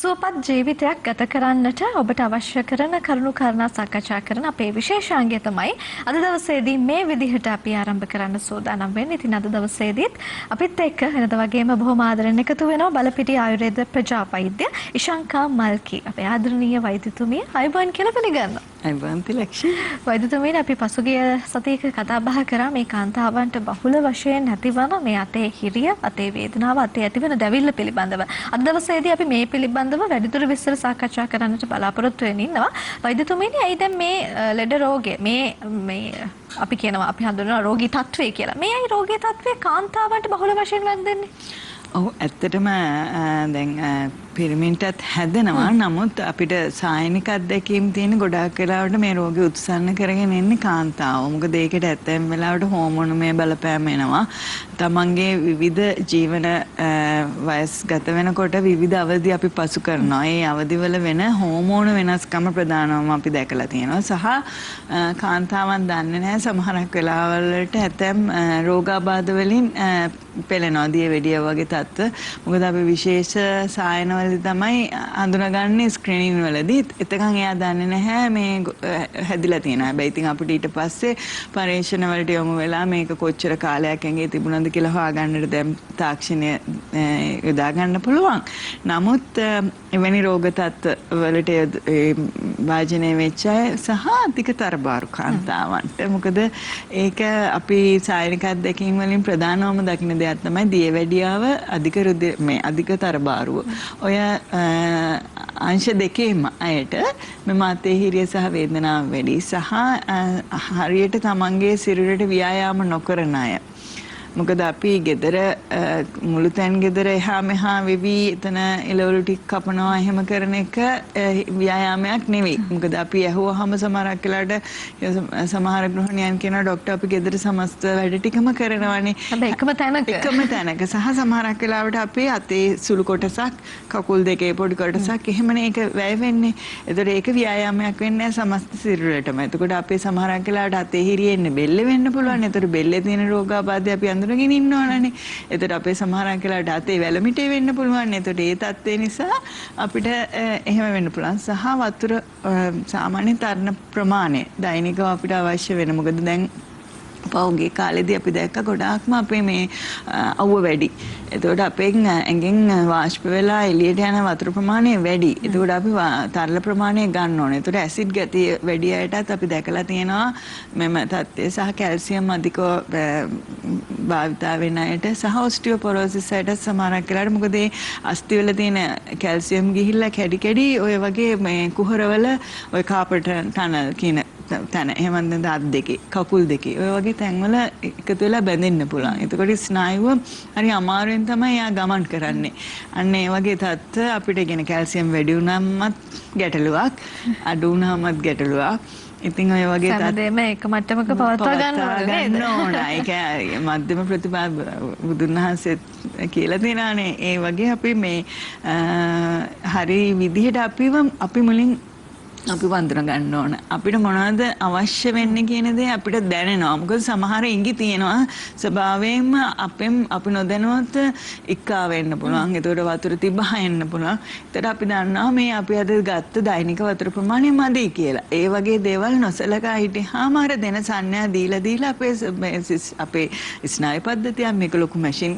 සුවපත් ජීවිතයක් ගත කරන්නට ඔබට අවශ්‍ය කරන කරුණු කාරණා සාකච්ඡා කරන අපේ විශේෂාංගය තමයි අද දවසේදී මේ විදිහට අපි ආරම්භ කරන්න සූදානම් වෙන්නේ. ඉතින් අද දවසේදීත් අපිත් එක්ක වෙනද වගේම බොහොම ආදරෙන් එකතු වෙනවා බලපිටි ආයුර්වේද ප්‍රජා වෛද්‍ය ඉශංකා මල්කි. අපේ ආදරණීය වෛද්‍යතුමිය, ආයුබෝවන් කියලා පිළිගන්නවා. ආයුබෝවන් තිලක්ෂි. වෛද්‍යතුමියනි, අපි පසුගිය සතියක කතා බහ කරා මේ කාන්තාවන්ට බහුල වශයෙන් ඇතිවන මේ අතේ හිරිය, අතේ වේදනාව, අතේ ඇතිවන දැවිල්ල පිළිබඳව. අද දවසේදී අපි මේ පිළිබඳව වැඩිදුර විස්තර සාකච්ඡා කරන්නට බලාපොරොත්තු වෙමින් ඉන්නවා. වෛද්‍යතුමියනි, ඇයි දැන් මේ ලෙඩ රෝගය, මේ මේ අපි කියනවා, අපි හඳුන්වන රෝගී තත්ත්වය කියලා. මේ ඇයි රෝගී තත්ත්වය කාන්තාවන්ට බහුල වශයෙන් වැළඳෙන්නේ? ඔව්, ඇත්තටම දැන් පිරිමින්ටත් හැදෙනවා. නමුත් අපිට සායනික අත්දැකීම් තියෙන ගොඩාක් වෙලාවට මේ රෝගය උත්සන්න කරගෙන එන්නේ කාන්තාව. මොකද ඒකට ඇත්තම වෙලාවට හෝමෝනුමය බලපෑම එනවා. තමන්ගේ විවිධ ජීවන වයස් ගත වෙනකොට විවිධ අවධි අපි පසු කරනවා. ඒ අවධිවල වෙන හෝමෝන වෙනස්කම ප්‍රධානවම අපි දැකලා තියෙනවා. සහ කාන්තාවන් දන්නේ නැහැ, සමහරක් වෙලාවල් වලට ඇතැම් රෝගාබාධ වලින් පෙළෙනවා, දියවැඩිය වගේ තත්ත්ව. මොකද අපි විශේෂ සායනවලදී තමයි හඳුනාගන්නේ, ස්ක්‍රීනින් වලදී. එතකන් එයා දන්නේ නැහැ මේ හැදිලා තියෙනවා. හැබැයි ඉතින් අපිට ඊට පස්සේ පර්යේෂණ වලට යොමු වෙලා මේක කොච්චර කාලයක් ඇඟේ තිබුණාද කියලා හොයාගන්නට දැන් තාක්ෂණය යොදා ගන්න පුළුවන්. නමුත් එවැනි රෝග තත්ත්ව වලට භාජනය වෙච්ච අය සහ අධික තරබාරු කාන්තාවන්ට. මොකද ඒක අපි සායනික අත්දැකීම් වලින් ප්‍රධානවම දකින දෙයක් තමයි දියවැඩියාව, අධික රුධිර මේ අධික තරබාරුව. ඔය අංශ දෙකේම අයට මෙම අතේ හිරිය සහ වේදනාව වැඩි සහ හරියට තමන්ගේ සිරුරට ව්‍යායාම නොකරන අය. මොකද අපි ගෙදර මුළු තැන් ගෙදර එහා මෙහා වෙවි එතන එළවලු ටික කපනවා, එහෙම කරන එක ව්‍යායාමයක් නෙවෙයි. මොකද අපි ඇහුවහම සමහරක් වෙලාවට සමහර ගෘහණියන් කියනවා, "ඩොක්ටර්, අපි ගෙදර සමස්ත වැඩ ටිකම කරනවානේ." හැබැයි එකම තැනක. එකම තැනක සහ සමහරක් වෙලාවට අපේ අතේ සුළු කොටසක්, කකුල් දෙකේ පොඩි කොටසක් එහෙමනේ ඒක වැය වෙන්නේ. එතකොට ඒක ව්‍යායාමයක් වෙන්නේ නැහැ සමස්ත සිරුරටම. එතකොට අපේ සමහරක් වෙලාවට අතේ හිරියෙන්නේ බෙල්ලේ වෙන්න පුළුවන්. එතකොට බෙල්ලේ තියෙන රෝගාබාධය අපි අඳුනගෙන ඉන්නවනේ. එතකොට අපේ සමහරක් වෙලාවට අතේ වැලමිටේ වෙන්න පුළුවන්. එතකොට ඒ තත්ත්වය නිසා අපිට එහෙම වෙන්න පුළුවන්. සහ වතුර සාමාන්‍ය තරණ ප්‍රමාණය දෛනිකව අපිට අවශ්‍ය වෙන. මොකද දැන් පහුගිය කාලෙදී අපි දැක්ක ගොඩාක්ම අපේ මේ අවුව වැඩි. එතකොට අපෙන් ඇඟෙන් වාෂ්ප වෙලා එළියට යන වතුර ප්‍රමාණය වැඩි. එතකොට අපි තරල ප්‍රමාණය ගන්න ඕනේ. එතකොට ඇසිඩ් ගතිය වැඩි අයටත් අපි දැකලා තියෙනවා මෙම තත්ත්වය, සහ කැල්සියම් අධිකව භාවිතා වෙන අයට සහ ඔස්ටියෝපොරෝසිස් අයට සමහරක් වෙලාවට, මොකද ඒ අස්ථි වල තියෙන කැල්සියම් ගිහිල්ලා කැඩි කැඩි ඔය වගේ මේ කුහරවල, ඔය කාපල් ටනල් කියන තැන, එහෙම නැත්නම් අත් දෙකේ, කකුල් දෙකේ, ඔය වගේ තැන්වල එකතු වෙලා බැඳෙන්න පුළුවන්. එතකොට ස්නායුව හරි අමාරුවෙන් තමයි එයා ගමන් කරන්නේ. අන්න ඒ වගේ තත්ත්ව අපිට කියන කැල්සියම් වැඩි වුණාමත් ගැටලුවක්, අඩු වුණාමත් ගැටලුවක්. ඉතින් ඔය වගේ හැමදේම එක මට්ටමක පවත්වා ගන්න ඕන නේද? ගන්න ඕන. ඒක මධ්‍යම ප්‍රතිපදා බුදුන් වහන්සේ කියලා තියෙනවානේ. ඒ වගේ අපි මේ හරි විදිහට අපිව අපි මුලින් අපි වඳුන ගන්න ඕන. අපිට මොනවද අවශ්‍ය වෙන්නේ කියන දේ අපිට දැනෙනවා. මොකද සමහර ඉඟි තියෙනවා ස්වභාවයෙන්ම අපෙන් අපි නොදැනුවත් ඉක්කා වෙන්න පුළුවන්. ඒතකොට වතුර තිබහ එන්න පුළුවන්. ඒතකොට අපි දන්නවා මේ අපි අද ගත්ත දෛනික වතුර ප්‍රමාණය මදි කියලා. ඒ වගේ දේවල් නොසලකා හිටියාම අර දෙන සංඥා දීලා දීලා අපේ මේ අපේ ස්නායු පද්ධතිය මේක ලොකු මැෂින්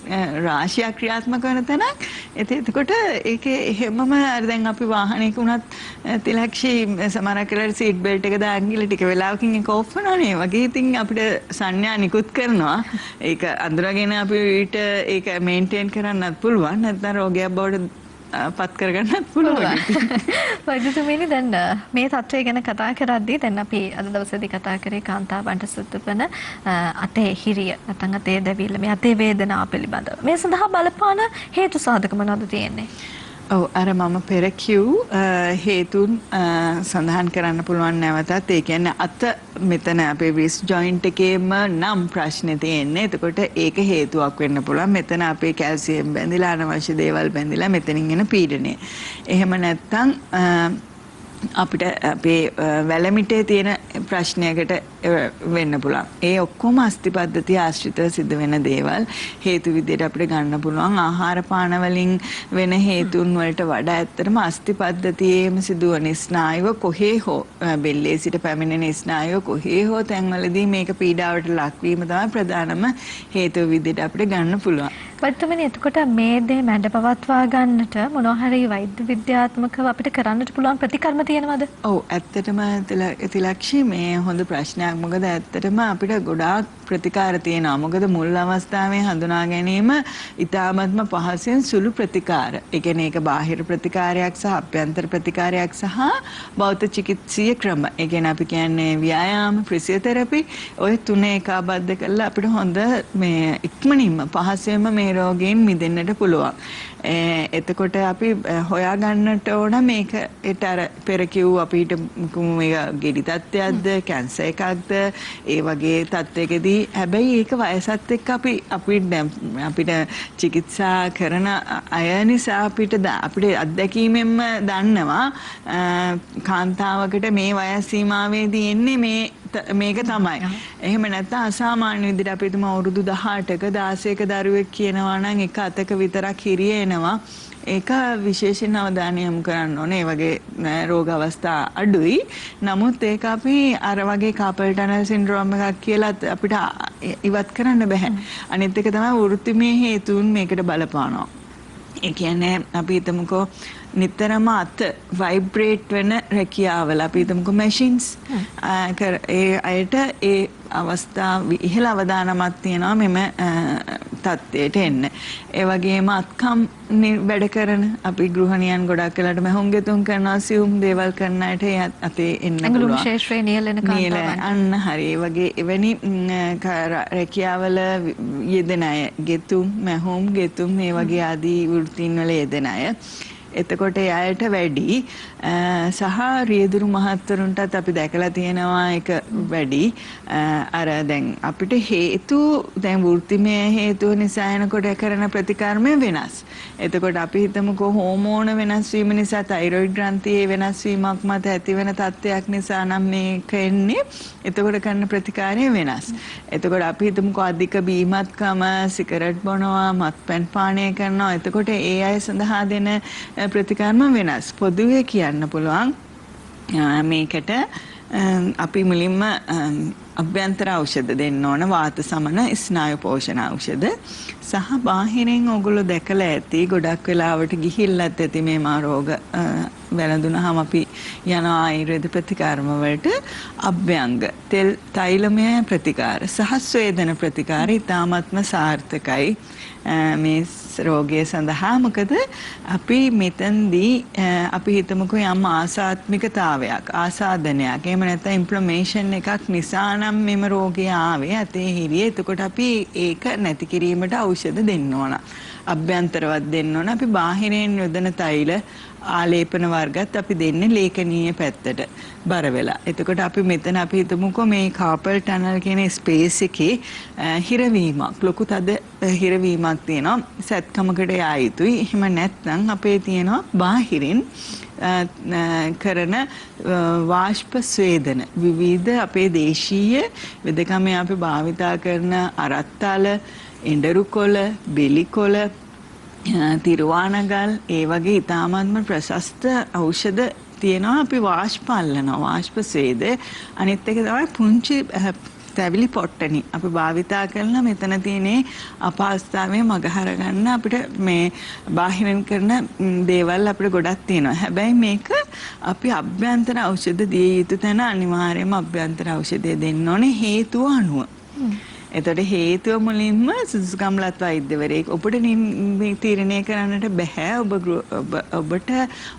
රාශියක් ක්‍රියාත්මක වෙන තැනක්. ඉතින් එතකොට ඒකේ එහෙමම අර දැන් අපි වාහනයක වුණත් තිලක්ෂි, සමහරක් වෙලාවට සීට් බෙල්ට් එක දාගෙන ගිහලා ටික වෙලාවකින් ඒක ඔෆ් වෙනවනේ. ඒ වගේ ඉතින් අපිට සංඥා නිකුත් කරනවා. ඒක අඳුරගෙන අපිට ඒක මේන්ටේන් කරන්නත් පුළුවන්. නැත්නම් රෝගයක් බවට පත් කරගන්නත් පුළුවන්. වෛද්‍යතුමිනි, දැන් මේ තත්ත්වය ගැන කතා කරද්දී දැන් අපි අද දවසේදී කතා කරේ කාන්තාවන්ට සිද්ධ වන අතේ හිරිය නැත්නම් අතේ දැවිල්ල, මේ අතේ වේදනාව පිළිබඳව. මේ සඳහා බලපාන හේතු සාධක මොනවද තියෙන්නේ? ඔව්, අර මම පෙර කිව් හේතුන් සඳහන් කරන්න පුළුවන් නැවතත්. ඒ කියන්නේ අත මෙතන අපේ රිස්ට් ජොයින්ට් එකේම නම් ප්‍රශ්නේ තියෙන්නේ. එතකොට ඒක හේතුවක් වෙන්න පුළුවන්. මෙතන අපේ කැල්සියම් බැඳිලා, අනවශ්‍ය දේවල් බැඳිලා මෙතනින් එන පීඩනය. එහෙම නැත්නම් අපිට අපේ වැලමිටේ තියෙන ප්‍රශ්නයකට වෙන්න පුළුවන්. ඒ ඔක්කොම අස්ථි පද්ධතිය ආශ්‍රිතව සිද්ධ වෙන දේවල් හේතු විදියට අපිට ගන්න පුළුවන්. ආහාර පාන වලින් වෙන හේතුන් වලට වඩා ඇත්තටම අස්ථි පද්ධතියේම සිදුවන ස්නායුව කොහේ හෝ බෙල්ලේ සිට පැමිණෙන ස්නායුව කොහේ හෝ තැන්වලදී මේක පීඩාවට ලක්වීම තමයි ප්‍රධානම හේතුව විදියට අපිට ගන්න පුළුවන්. වෛද්‍යතුමනි, එතකොට මේ දේ මැඩ පවත්වා ගන්නට මොනවා හරි වෛද්‍ය විද්‍යාත්මකව අපිට කරන්නට පුළුවන් ප්‍රතිකර්ම තියෙනවද? ඔව්, ඇත්තටම තිලක්ෂි මේ හොඳ ප්‍රශ්නයක්. මොකද ඇත්තටම අපිට ගොඩාක් ප්‍රතිකාර තියෙනවා. මොකද මුල් අවස්ථාවේ හඳුනා ගැනීම ඉතාමත්ම පහසුවෙන් සුළු ප්‍රතිකාර. ඒ කියන්නේ ඒක බාහිර ප්‍රතිකාරයක් සහ අභ්‍යන්තර ප්‍රතිකාරයක් සහ භෞත චිකිත්සීය ක්‍රම. ඒ කියන්නේ අපි කියන්නේ ව්‍යායාම, ෆිසියෝതെරපි ඔය තුන ඒකාබද්ධ කරලා අපිට හොඳ මේ ඉක්මනින්ම පහසුවෙන්ම මේ රෝගයෙන් මිදෙන්නට පුළුවන්. එතකොට අපි හොයා ගන්නට ඕන මේකට අර පෙර කිව් අපිට මේක ගෙඩි තත්ත්වයක්ද, කැන්සර් එකක්ද, ඒ වගේ තත්ත්වයකදී. හැබැයි ඒක වයසත් එක්ක අපි අපිට චිකිත්සා කරන අය නිසා අපිට අත්දැකීමෙන්ම දන්නවා කාන්තාවකට මේ වයස් සීමාවේදී එන්නේ මේක තමයි. එහෙම නැත්නම් අසාමාන්‍ය විදිහට අපි හිතමු අවුරුදු 18ක 16ක දරුවෙක් කියනවා නම් එක අතක විතරක් හිරිය එනවා. ඒක විශේෂයෙන් අවධානය යොමු කරන්න ඕනේ. ඒ වගේ රෝග අවස්ථා අඩුයි. නමුත් ඒක අපි අර වගේ කාපල් ටනල් සින්ඩ්‍රෝම් එකක් කියලා අපිට ඉවත් කරන්න බෑ. අනිත් එක තමයි වෘත්තිමය හේතුන් මේකට බලපානවා. ඒ කියන්නේ අපි හිතමුකෝ නිතරම අත වයිබ්‍රේට් වෙන රැකියාවල අපි හිතමුකෝ මැෂින්ස් ඒ අයට ඒ අවස්ථා ඉහළ අවදානමක් තියෙනවා මෙම තත්ත්වයට එන්න. ඒ වගේම අත්කම් වැඩ කරන අපි ගෘහණියන් ගොඩක් වෙලාවට මැහුම් ගෙතුම් කරනවා, සියුම් දේවල් කරන අයට ඒ අතේ එන්න පුළුවන්. ඇඟලුම් ශේෂ්ත්‍රයේ නියැලෙන කාන්තාවන්. අන්න හරි. ඒ වගේ එවැනි රැකියාවල යෙදෙන අය, ගෙතුම්, මැහුම් ගෙතුම් මේ වගේ ආදී වෘත්තීන් වල යෙදෙන අය. එතකොට ඒ අයට වැඩි සහ රියදුරු මහත්වරුන්ටත් අපි දැකලා තියෙනවා ඒක වැඩි. අර දැන් අපිට හේතු දැන් වෘත්තිමය හේතුව නිසා එනකොට කරන ප්‍රතිකර්මය වෙනස්. එතකොට අපි හිතමුකෝ හෝමෝන වෙනස් වීම නිසා තයිරොයිඩ් ග්‍රන්ථියේ වෙනස් වීමක් මත ඇතිවන තත්ත්වයක් නිසා නම් මේක එන්නේ. එතකොට කරන ප්‍රතිකාරය වෙනස්. එතකොට අපි හිතමුකෝ අධික බීමත්කම, සිගරට් බොනවා, මත්පැන් පානය කරනවා. එතකොට ඒ අය සඳහා දෙන ප්‍රතිකර්ම වෙනස්. පොදුවේ කියන්න පුළුවන් මේකට අපි මුලින්ම අභ්‍යන්තර ඖෂධ දෙන්න ඕන, වාත සමන ස්නායු පෝෂණ ඖෂධ සහ බාහිරින් ඔයගොල්ලෝ දැකලා ඇති ගොඩක් වෙලාවට ගිහිල්ලත් ඇති මේ මා රෝග වැළඳුනහම අපි යන ආයුර්වේද ප්‍රතිකර්ම වලට අභ්‍යංග තෙල් තෛලමය ප්‍රතිකාර සහ ස්වේදන ප්‍රතිකාර ඉතාමත්ම සාර්ථකයි මේ රෝගය සඳහා. මොකද අපි මෙතනදී අපි හිතමුකෝ යම් ආසාත්මිකතාවයක්, ආසාදනයක්, එහෙම නැත්නම් ඉන්ෆ්ලමේෂන් එකක් නිසා නම් මෙම රෝගය ආවේ අතේ හිරිය. එතකොට අපි ඒක නැති කිරීමට ඖෂධ දෙන්න ඕන. අභ්‍යන්තරවත් දෙන්න ඕන. අපි බාහිරෙන් යොදන තෛල ආලේපන වර්ගත් අපි දෙන්නේ ලේඛනීය පැත්තට බර වෙලා. එතකොට අපි මෙතන අපි හිතමුකෝ මේ කාපල් ටනල් කියන ස්පේස් එකේ හිරවීමක්, ලොකු තද හිරවීමක් තියෙනවා. සැත්කමකට යා යුතුයි. එහෙම නැත්නම් අපේ තියෙනවා බාහිරින් කරන වාෂ්ප ස්වේදන විවිධ අපේ දේශීය වෙදකමේ අපි භාවිතා කරන අරත්තල, එඬරු කොළ, බෙලි කොළ, තිරුවානගල් ඒ වගේ ඉතාමත්ම ප්‍රශස්ත ඖෂධ තියෙනවා. අපි වාෂ්ප අල්ලනවා, වාෂ්ප ස්වේද. අනිත් එක තමයි පුංචි තැවිලි පොට්ටනි අපි භාවිතා කරන මෙතන තියෙන අපහසුතාවය මගහර ගන්න අපිට මේ බාහිරින් කරන දේවල් අපිට ගොඩක් තියෙනවා. හැබැයි මේක අපි අභ්‍යන්තර ඖෂධ දිය යුතු තැන අනිවාර්යයෙන්ම අභ්‍යන්තර ඖෂධය දෙන්න ඕනේ හේතුව අනුව. එතකොට හේතුව මුලින්ම සුදුසුකම්ලත් වෛද්‍යවරයෙක් ඔබට තීරණය කරන්නට බැහැ. ඔබට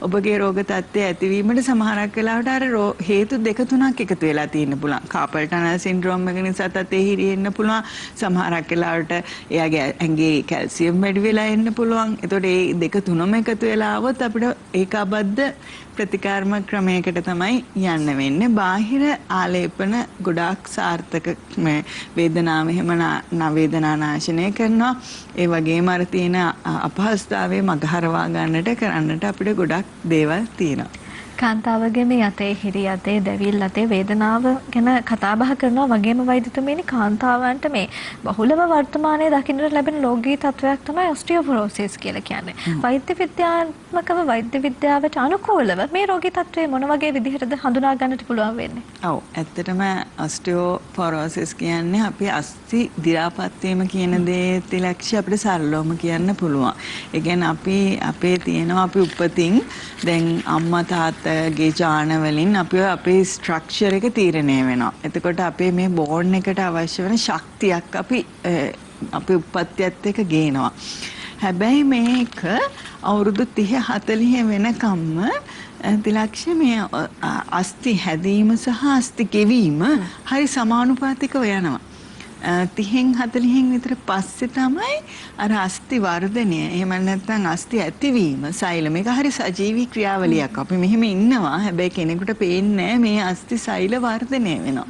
ඔබගේ රෝග තත්ත්වය ඇතිවීමට සමහරක් වෙලාවට අර හේතු දෙක තුනක් එකතු වෙලා තියෙන්න පුළුවන්. කාපල් ටනල් සින්ඩ්‍රෝම් එක නිසා තත්ත්වය හිරියෙන්න පුළුවන්. සමහරක් වෙලාවට එයාගේ ඇඟේ කැල්සියම් වැඩි වෙලා එන්න පුළුවන්. එතකොට මේ දෙක තුනම එකතු වෙලා આવොත් අපිට ඒකාබද්ධ ප්‍රතිකර්ම ක්‍රමයකට තමයි යන්න වෙන්නේ. බාහිර ආලේපන ගොඩාක් සාර්ථක මේ වේදනාව එහෙම වේදනා නාශනය කරනවා. ඒ වගේම අර තියෙන අපහසුතාවයේ මගහරවා ගන්නට කරන්නට අපිට ගොඩක් දේවල් තියෙනවා. කාන්තාවගේ මේ අතේ හිරි අතේ දැවිල්ල අතේ වේදනාව ගැන කතා බහ කරනවා වගේම වෛද්‍යතුමනි, කාන්තාවන්ට මේ බහුලව වර්තමානයේ දකින්නට ලැබෙන රෝගී තත්වයක් තමයි ඔස්ටියෝපොරෝසිස් කියලා කියන්නේ. වෛද්‍ය විද්‍යාත්මකව වෛද්‍ය විද්‍යාවට අනුකූලව මේ රෝගී තත්වය මොන වගේ විදිහටද හඳුනා ගන්නට පුළුවන් වෙන්නේ? ඔව්, ඇත්තටම ඔස්ටියෝපොරෝසිස් කියන්නේ අපි අස්ථි දි รา පත් වීම කියන දේ තිලක්ෂ අපිට සරලවම කියන්න පුළුවන්. ඒ කියන්නේ අපි අපේ තියෙනවා අපි උපතින් දැන් අම්මා තාත්තගේ ජාන වලින් අපි අපේ ස්ට්‍රක්චර් එක තීරණය වෙනවා. එතකොට අපේ මේ බෝන් එකට අවශ්‍ය වෙන ශක්තියක් අපි අපේ උප්පත්තියත් එක්ක ගේනවා. හැබැයි මේක අවුරුදු 30 40 වෙනකම්ම තිලක්ෂ මේ අස්ථි හැදීම සහ අස්ථි ගෙවීම හරි සමානුපාතිකව යනවා. 30න් 40න් විතර පස්සේ තමයි අර අස්ථි වර්ධනය, එහෙම නැත්නම් අස්ථි ඇතිවීම සෛල, මේක හරි සජීවී ක්‍රියාවලියක්. අපි මෙහෙම ඉන්නවා, හැබැයි කෙනෙකුට පේන්නේ මේ අස්ථි සෛල වර්ධනය වෙනවා.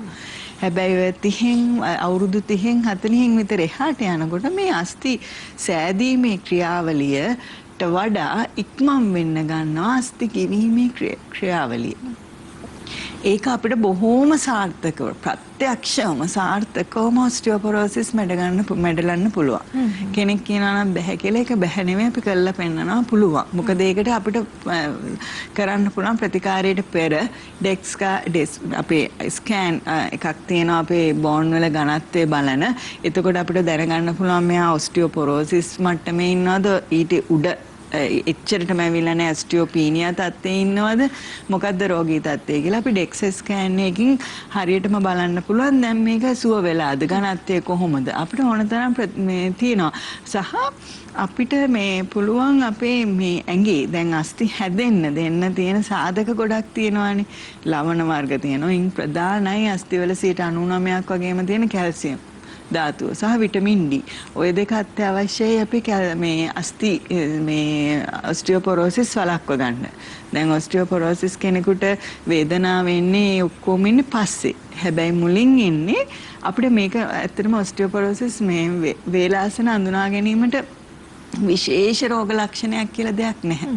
හැබැයි ඔය 30න් අවුරුදු 30න් 40න් විතර එහාට යනකොට මේ අස්ථි සෑදීමේ ක්‍රියාවලියට වඩා ඉක්මන් වෙන්න ගන්නවා අස්ථි ගෙවීමේ ක්‍රියාවලිය. ඒක අපිට බොහෝම සාර්ථකව ප්‍රත්‍යක්ෂවම සාර්ථකවම ඔස්ටියෝපොරෝසිස් මැඩලන්න පුළුවන්. කෙනෙක් කියනවා නම් බැහැ කියලා, ඒක බැහැ නෙමෙයි, අපි කරලා පෙන්නනවා පුළුවන්. මොකද ඒකට අපිට කරන්න පුළුවන් ප්‍රතිකාරයට පෙර ඩෙක්ස්කා අපේ ස්කෑන් එකක් තියෙනවා අපේ බෝන් වල ඝනත්වය බලන. එතකොට අපිට දැනගන්න පුළුවන් මෙයා ඔස්ටියෝපොරෝසිස් මට්ටමේ ඉන්නවද, ඊට උඩ එච්චරටම ඇවිල්ලා නැහැ ඔස්ටියෝපීනියා තත්ත්වයේ ඉන්නවද, මොකද්ද රෝගී තත්ත්වය කියලා අපි ඩෙක්සා ස්කෑන් එකකින් හරියටම බලන්න පුළුවන්. දැන් මේක සුව වෙලාද, ඝනත්වය කොහොමද, අපිට ඕන තරම් මේ තියෙනවා. සහ අපිට මේ පුළුවන් අපේ මේ ඇඟේ දැන් අස්ථි හැදෙන්න දෙන්න තියෙන සාධක ගොඩක් තියෙනවානේ. ලවණ වර්ග තියෙනවා. ඉන් ප්‍රධානයි අස්ථි වල 99%ක් වගේම තියෙන කැල්සියම් ධාතුව සහ විටමින් D. ඔය දෙක අත්‍යවශ්‍යයි අපි මේ අස්ථි මේ ඔස්ටියෝපොරෝසිස් වළක්ව ගන්න. දැන් ඔස්ටියෝපොරෝසිස් කෙනෙකුට වේදනාව එන්නේ ඔක්කොම ඉන්නේ පස්සේ. හැබැයි මුලින් එන්නේ අපිට මේක ඇත්තටම ඔස්ටියෝපොරෝසිස් මේ වේලාසන අඳුනා ගැනීමට විශේෂ රෝග ලක්ෂණයක් කියලා දෙයක් නැහැ.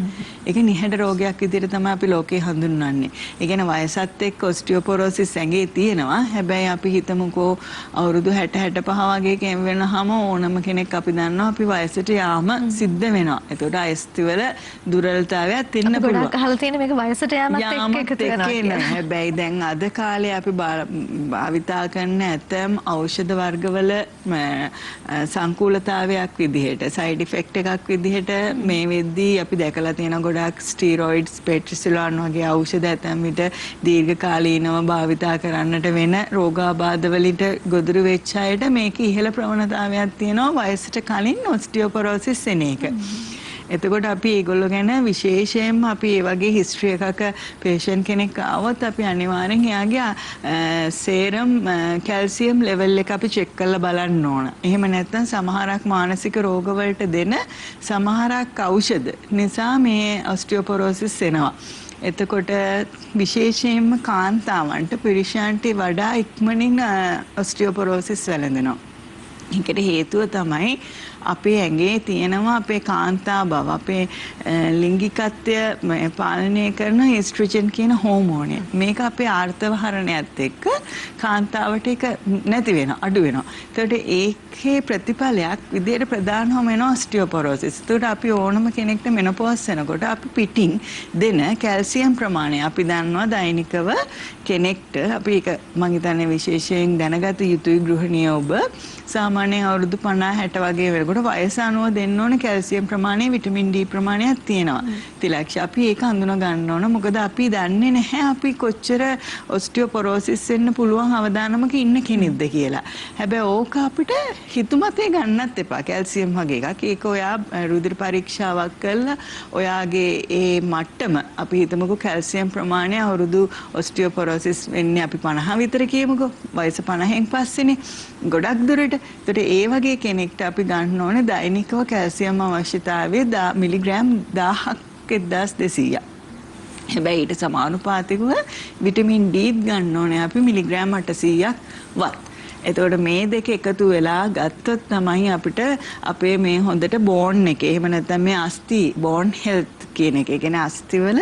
ඒක නිහඬ රෝගයක් විදිහට තමයි අපි ලෝකේ හඳුන්වන්නේ. ඒ කියන්නේ වයසත් එක්ක ඔස්ටියෝපොරෝසිස් ඇඟේ තියෙනවා. හැබැයි අපි හිතමුකෝ අවුරුදු 60 65 වගේ කෙනෙක් වෙනහම ඕනම කෙනෙක් අපි දන්නවා අපි වයසට යාම සිද්ධ වෙනවා. එතකොට අස්ථි වල දුර්වලතාවයක් එන්න අපි පුළුවන්. ගොඩාක් අහලා තියෙන මේක වයසට යාමත් එක්ක එකතු වෙනවා කියලා. හැබැයි දැන් අද කාලේ අපි භාවිතා කරන ඇතැම් ඖෂධ වර්ගවල සංකූලතාවයක් විදිහට සයිඩ් ඉෆෙක්ට් එකක් විදිහට මේ වෙද්දී අපි දැකලා තියෙන ගොඩාක් ස්ටීරොයිඩ්ස්, පෙට්‍රිසිලොන් වගේ ඖෂධ ඇතැම් විට දීර්ඝකාලීනව භාවිතා කරන්නට වෙන රෝගාබාධ වලට ගොදුරු වෙච්ච අයට මේක ඉහළ ප්‍රවණතාවයක් තියෙනවා වයසට කලින් ඔස්ටියෝපොරෝසිස් එන එක. එතකොට අපි ඒගොල්ලෝ ගැන විශේෂයෙන්ම අපි ඒ වගේ හිස්ටරි එකක පේෂන්ට් කෙනෙක් ආවොත් අපි අනිවාර්යෙන් එයාගේ සේරම් කැල්සියම් ලෙවල් එක අපි චෙක් කරලා බලන්න ඕන. එහෙම නැත්නම් සමහරක් මානසික රෝග වලට දෙන සමහරක් ඖෂධ නිසා මේ ඔස්ටියෝපොරෝසිස් එනවා. එතකොට විශේෂයෙන්ම කාන්තාවන්ට පුරුෂයන්ට වඩා ඉක්මනින් ඔස්ටියෝපොරෝසිස් වැළඳෙනවා. ඒකට හේතුව තමයි අපේ ඇඟේ තියෙනවා අපේ කාන්තා බව, අපේ ලිංගිකත්වය පාලනය කරන ඊස්ට්‍රජන් කියන හෝමෝනය. මේක අපේ ආර්තව හරණයත් එක්ක කාන්තාවට ඒක නැති වෙනවා, අඩු වෙනවා. එතකොට ඒකේ ප්‍රතිඵලයක් විදියට ප්‍රධානවම එනවා ඔස්ටියෝපොරෝසිස්. එතකොට අපි ඕනම කෙනෙක්ට මෙනොපෝස් වෙනකොට අපි පිටින් දෙන කැල්සියම් ප්‍රමාණය අපි දන්නවා දෛනිකව කෙනෙක්ට, අපි ඒක මං හිතන්නේ විශේෂයෙන් දැනගත යුතුයි ගෘහිණිය ඔබ, සාමාන්‍යයෙන් අවුරුදු 50 60 වගේ වෙනකොට වයස අනුව දෙන්න ඕන කැල්සියම් ප්‍රමාණය, විටමින් ඩී ප්‍රමාණයක් තියෙනවා. තිලක්ෂ අපි ඒක අඳුන ගන්න ඕන. මොකද අපි දන්නේ නැහැ අපි කොච්චර ඔස්ටියෝපොරෝසිස් වෙන්න පුළුවන් අවදානමක ඉන්න කෙනෙක්ද කියලා. හැබැයි ඕක අපිට හිතුමතේ ගන්නත් එපා. කැල්සියම් වගේ එකක්. ඒක ඔයා රුධිර පරීක්ෂාවක් කරලා ඔයාගේ ඒ මට්ටම අපි හිතමුකෝ කැල්සියම් ප්‍රමාණය අවුරුදු ඔස්ටියෝපොරෝසිස් වෙන්නේ අපි 50 විතර කියමුකෝ. වයස 50න් පස්සේනේ ගොඩක් දුරට. එතකොට ඒ වගේ කෙනෙක්ට අපි ගන්න ඕනේ දෛනිකව කැල්සියම් අවශ්‍යතාවය මිලිග්‍රෑම් 1000ක් 1200ක්. හැබැයි ඊට සමානුපාතිකව විටමින් ඩී ගන්න ඕනේ අපි මිලිග්‍රෑම් 800ක් වත්. එතකොට මේ දෙක එකතු වෙලා ගත්තොත් තමයි අපිට අපේ මේ හොඳට බෝන් එක, එහෙම නැත්නම් මේ අස්ථි බෝන් හෙල්ත් කියන එක, ඒ කියන්නේ අස්ථිවල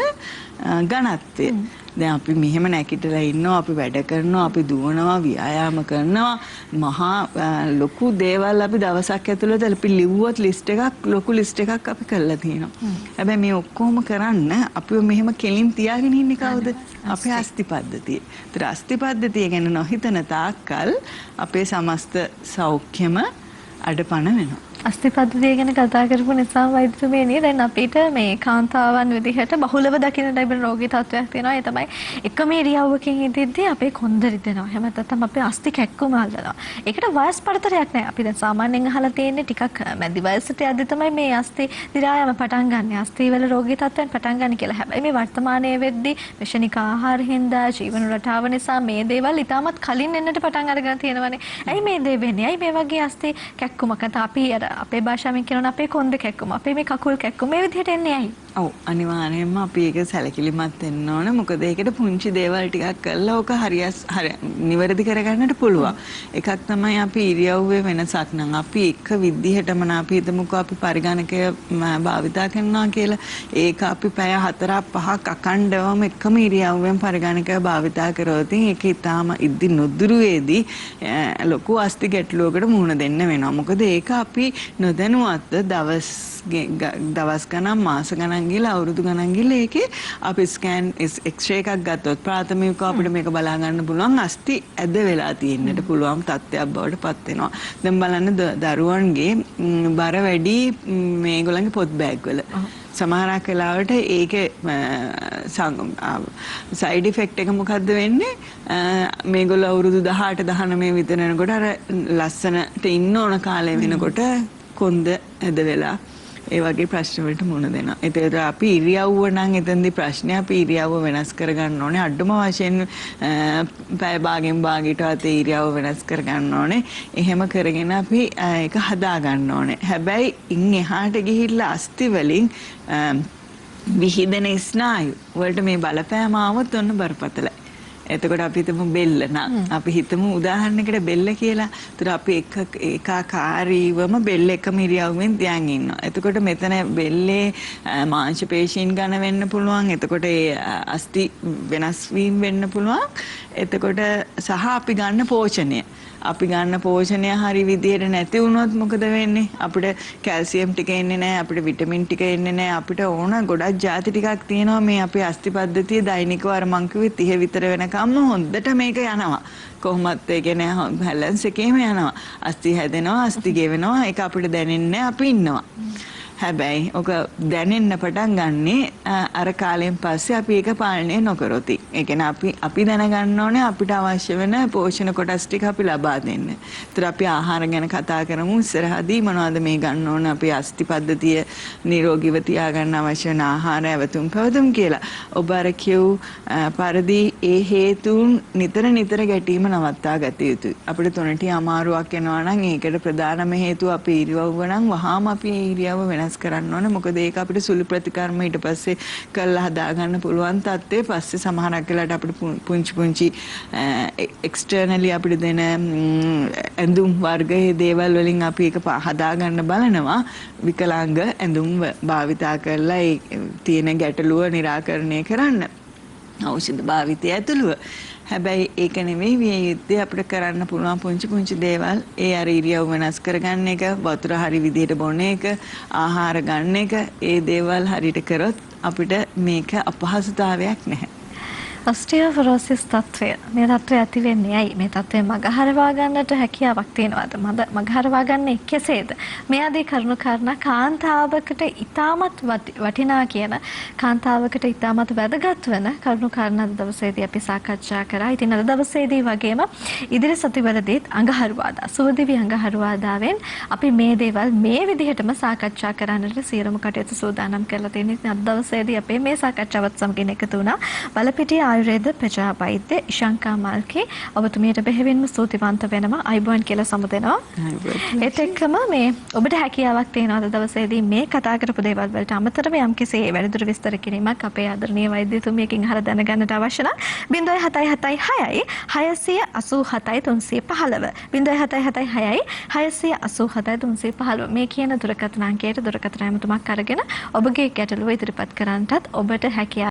ඝනත්වය. දැන් අපි මෙහෙම නැගිටලා ඉන්නවා, අපි වැඩ කරනවා, අපි දුවනවා, ව්‍යායාම කරනවා, මහා ලොකු දේවල් අපි දවසක් ඇතුළත අපි ලිව්වොත් ලිස්ට් එකක්, ලොකු ලිස්ට් එකක් අපි කරලා තියෙනවා. හැබැයි මේ ඔක්කොම කරන්න අපිව මෙහෙම කෙලින් තියාගෙන ඉන්නේ කවුද? අපේ අස්ථි පද්ධතිය. ඒතර අස්ථි පද්ධතිය ගැන නොහිතන තාක්කල් අපේ සමස්ත සෞඛ්‍යම අඩපණ වෙනවා. අස්ථි පද්ධතිය ගැන කතා කරපු නිසා වෛද්‍යතුමියනි, දැන් අපිට මේ කාන්තාවන් විදිහට බහුලව දකින්න ලැබෙන රෝගී තත්ත්වයක් තියෙනවා. ඒ තමයි එකම ඉරියව්වකින් ඉඳිද්දී අපේ කොන්ද රිදෙනවා. එහෙම නැත්නම් අපේ අස්ථි කැක්කුම අල්ලනවා. ඒකට වයස් පරතරයක් නෑ. අපි දැන් සාමාන්‍යයෙන් අහලා තියෙන්නේ ටිකක් මැදි වයසට යද්දී තමයි මේ අස්ථි දිරා යාම පටන් ගන්න. අස්ථි වල රෝගී තත්ත්වයන් පටන් ගන්න කියලා. හැබැයි මේ වර්තමානයේ වෙද්දී විෂණික ආහාර හින්දා, ජීවන රටාව නිසා මේ දේවල් ඉතාමත් කලින් එන්නට පටන් අරගෙන තියෙනවානේ. ඇයි මේ දේ වෙන්නේ? ඇයි මේ වගේ අස්ථි කැක්කුමක් නැත්නම් අපි අර අපේ භාෂාවෙන් කියනවා අපේ කොන්ද කැක්කුම, අපේ මේ කකුල් කැක්කුම මේ විදිහට එන්නේ ඇයි? ඔව්, අනිවාර්යයෙන්ම අපි ඒක සැලකිලිමත් වෙන්න ඕන. මොකද ඒකට පුංචි දේවල් ටිකක් කරලා ඕක හරිය නිවැරදි කරගන්නට පුළුවන්. එකක් තමයි අපි ඉරියව්වේ වෙනසක් නම් අපි එක විදිහටම නම් අපි හිතමුකෝ අපි පරිගණකය භාවිතා කරනවා කියලා. ඒක අපි පැය 4ක් 5ක් අඛණ්ඩවම එකම ඉරියව්වෙන් පරිගණකය භාවිතා කරොත් ඒක ඊටාම ඉද්දි නොදුරුවේදී ලොකු අස්ථි ගැටලුවකට මුහුණ දෙන්න වෙනවා. මොකද ඒක අපි නොදැනුවත්ව දවස් ගණන්, මාස ගණන් ගිහලා, අවුරුදු ගණන් ගිහලා ඒකේ අපි ස්කෑන් එක්ස්රේ එකක් ගත්තොත් ප්‍රාථමිකව අපිට මේක බලා ගන්න පුළුවන් අස්ථි ඇද වෙලා තියෙන්නට පුළුවන් තත්ත්වයක් බවට පත් වෙනවා. දැන් බලන්න දරුවන්ගේ බර වැඩි මේගොල්ලන්ගේ පොත් බෑග් වල. සමහරක් වෙලාවට ඒකේ සයිඩ් ඉෆෙක්ට් එක මොකද්ද වෙන්නේ? මේගොල්ලෝ අවුරුදු 18 19 විතර වෙනකොට අර ලස්සනට ඉන්න ඕන කාලය වෙනකොට කොන්ද ඇද වෙලා ඒ වගේ ප්‍රශ්න වලට මුහුණ දෙනවා. ඒතකොට අපි ඉරියව්ව නම් එතනදී ප්‍රශ්නේ අපි ඉරියව්ව වෙනස් කරගන්න ඕනේ. අඩුම වශයෙන් පැය භාගෙන් භාගයටවත් ඒ ඉරියව්ව වෙනස් කරගන්න ඕනේ. එහෙම කරගෙන අපි ඒක හදා ගන්න ඕනේ. හැබැයි ඉන් එහාට ගිහිල්ලා අස්ථි වලින් විහිදෙන ස්නායු වලට මේ බලපෑම ආවොත් ඔන්න බරපතලයි. එතකොට අපි හිතමු බෙල්ල නම් අපි හිතමු උදාහරණයකට බෙල්ල කියලා. ඒතර අපි ඒකාකාරීවම බෙල්ල එකම ඉරියව්වෙන් තියන් ඉන්නවා. එතකොට මෙතන බෙල්ලේ මාංශ පේශීන් ඝන වෙන්න පුළුවන්. එතකොට ඒ අස්ථි වෙනස් වීම වෙන්න පුළුවන්. එතකොට සහ අපි ගන්න පෝෂණය. අපි ගන්න පෝෂණය හරි විදියට නැති වුණොත් මොකද වෙන්නේ? අපිට කැල්සියම් ටික එන්නේ නැහැ, අපිට විටමින් ටික එන්නේ නැහැ. අපිට ඕන ගොඩක් ජාති ටිකක් තියෙනවා මේ අපේ අස්ථි පද්ධතිය දෛනිකව අර මං කිව්වේ 30 විතර වෙනකම්ම හොඳට මේක යනවා. කොහොමත් ඒ කියන්නේ බැලන්ස් එකේම යනවා. අස්ථි හැදෙනවා, අස්ථි ගෙවෙනවා. ඒක අපිට දැනෙන්නේ නැහැ, අපි ඉන්නවා. හැබැයි ඔක දැනෙන්න පටන් ගන්නේ අර කාලයෙන් පස්සේ අපි ඒක පාලනය නොකරොත්. ඒ කියන්නේ අපි දැනගන්න ඕනේ අපිට අවශ්‍ය වෙන පෝෂණ කොටස් ටික අපි ලබා දෙන්න. ඒතර අපි ආහාර ගැන කතා කරමු ඉස්සරහදී මොනවද මේ ගන්න ඕන අපේ අස්ථි පද්ධතිය නිරෝගීව තියාගන්න අවශ්‍ය වෙන ආහාර ඇවතුම් පැවතුම් කියලා. ඔබ අර කියූ පරිදි ඒ හේතුන් නිතර නිතර ගැටීම නවත්තා ගත යුතුයි. අපිට තුනටි අමාරුවක් එනවා නම් ඒකට ප්‍රධානම හේතුව අපේ ඉරියව්ව නම් වහාම අපි ඒ ඉරියව්ව වෙනස් කරන්න ඕනේ. මොකද ඒක අපිට සුළු ප්‍රතිකර්ම ඊට පස්සේ කරලා හදාගන්න පුළුවන් තත්ත්වයේ පස්සේ සමහරක් වෙලාවට අපිට පුංචි පුංචි එක්ස්ටර්නලි අපිට දෙන ඇඳුම් වර්ගයේ දේවල් වලින් අපි ඒක හදාගන්න බලනවා. විකලාංග ඇඳුම් භාවිතා කරලා ඒ තියෙන ගැටලුව නිරාකරණය කරන්න. ඖෂධ භාවිතය ඇතුළුව. හැබැයි ඒක නෙමෙයි විය යුත්තේ. අපිට කරන්න පුළුවන් පුංචි පුංචි දේවල්. ඒ අර ඉරියව් වෙනස් කරගන්න එක, වතුර හරි විදිහට බොන එක, ආහාර ගන්න එක, ඒ දේවල් හරියට කරොත් අපිට මේක අපහසුතාවයක් නැහැ. ඔස්ටියෝපොරොසිස් තත්ත්වය, මේ තත්ත්වය ඇති වෙන්නේ ඇයි? මේ තත්ත්වය මගහරවා ගන්නට හැකියාවක් තියෙනවද? මගහරවා ගන්නේ කෙසේද? මේ ආදී කරුණු කාරණා කාන්තාවකට ඉතාමත් වටිනා කියන, කාන්තාවකට ඉතාමත් වැදගත් වෙන කරුණු කාරණා අද දවසේදී අපි සාකච්ඡා කරා. ඉතින් අද දවසේදී වගේම ඉදිරි සතිවලදීත් අඟහරුවාදා, සුවදිවි අඟහරුවාදාවෙන් අපි මේ දේවල් මේ විදිහටම සාකච්ඡා කරන්නට සියලුම කටයුතු සූදානම් කරලා තියෙනවා. ඉතින් අද දවසේදී අපේ මේ සාකච්ඡාවත් සමගින් එකතු වුණා බලපිටිය ආයුර්වේද ප්‍රජා වෛද්‍ය ඉශංකා මල්කේ. ඔබතුමියට බෙහෙවින්ම ස්තුතිවන්ත වෙනවා. අයුබෝවන් කියලා සමුදෙනවා. ඒත් එක්කම මේ ඔබට හැකියාවක් තියෙනවා අද දවසේදී මේ කතා කරපු දේවල් වලට අමතරව යම්කිසි වැඩිදුර විස්තර කිරීමක් අපේ ආදරණීය වෛද්‍යතුමියකින් අහලා දැනගන්නට අවශ්‍ය නම් 0776 687 315 0776 687 315 මේ කියන දුරකථන අංකයට දුරකථන ඇමතුමක් අරගෙන ඔබගේ ගැටලුව ඉදිරිපත් කරන්නටත් ඔබට හැකියාව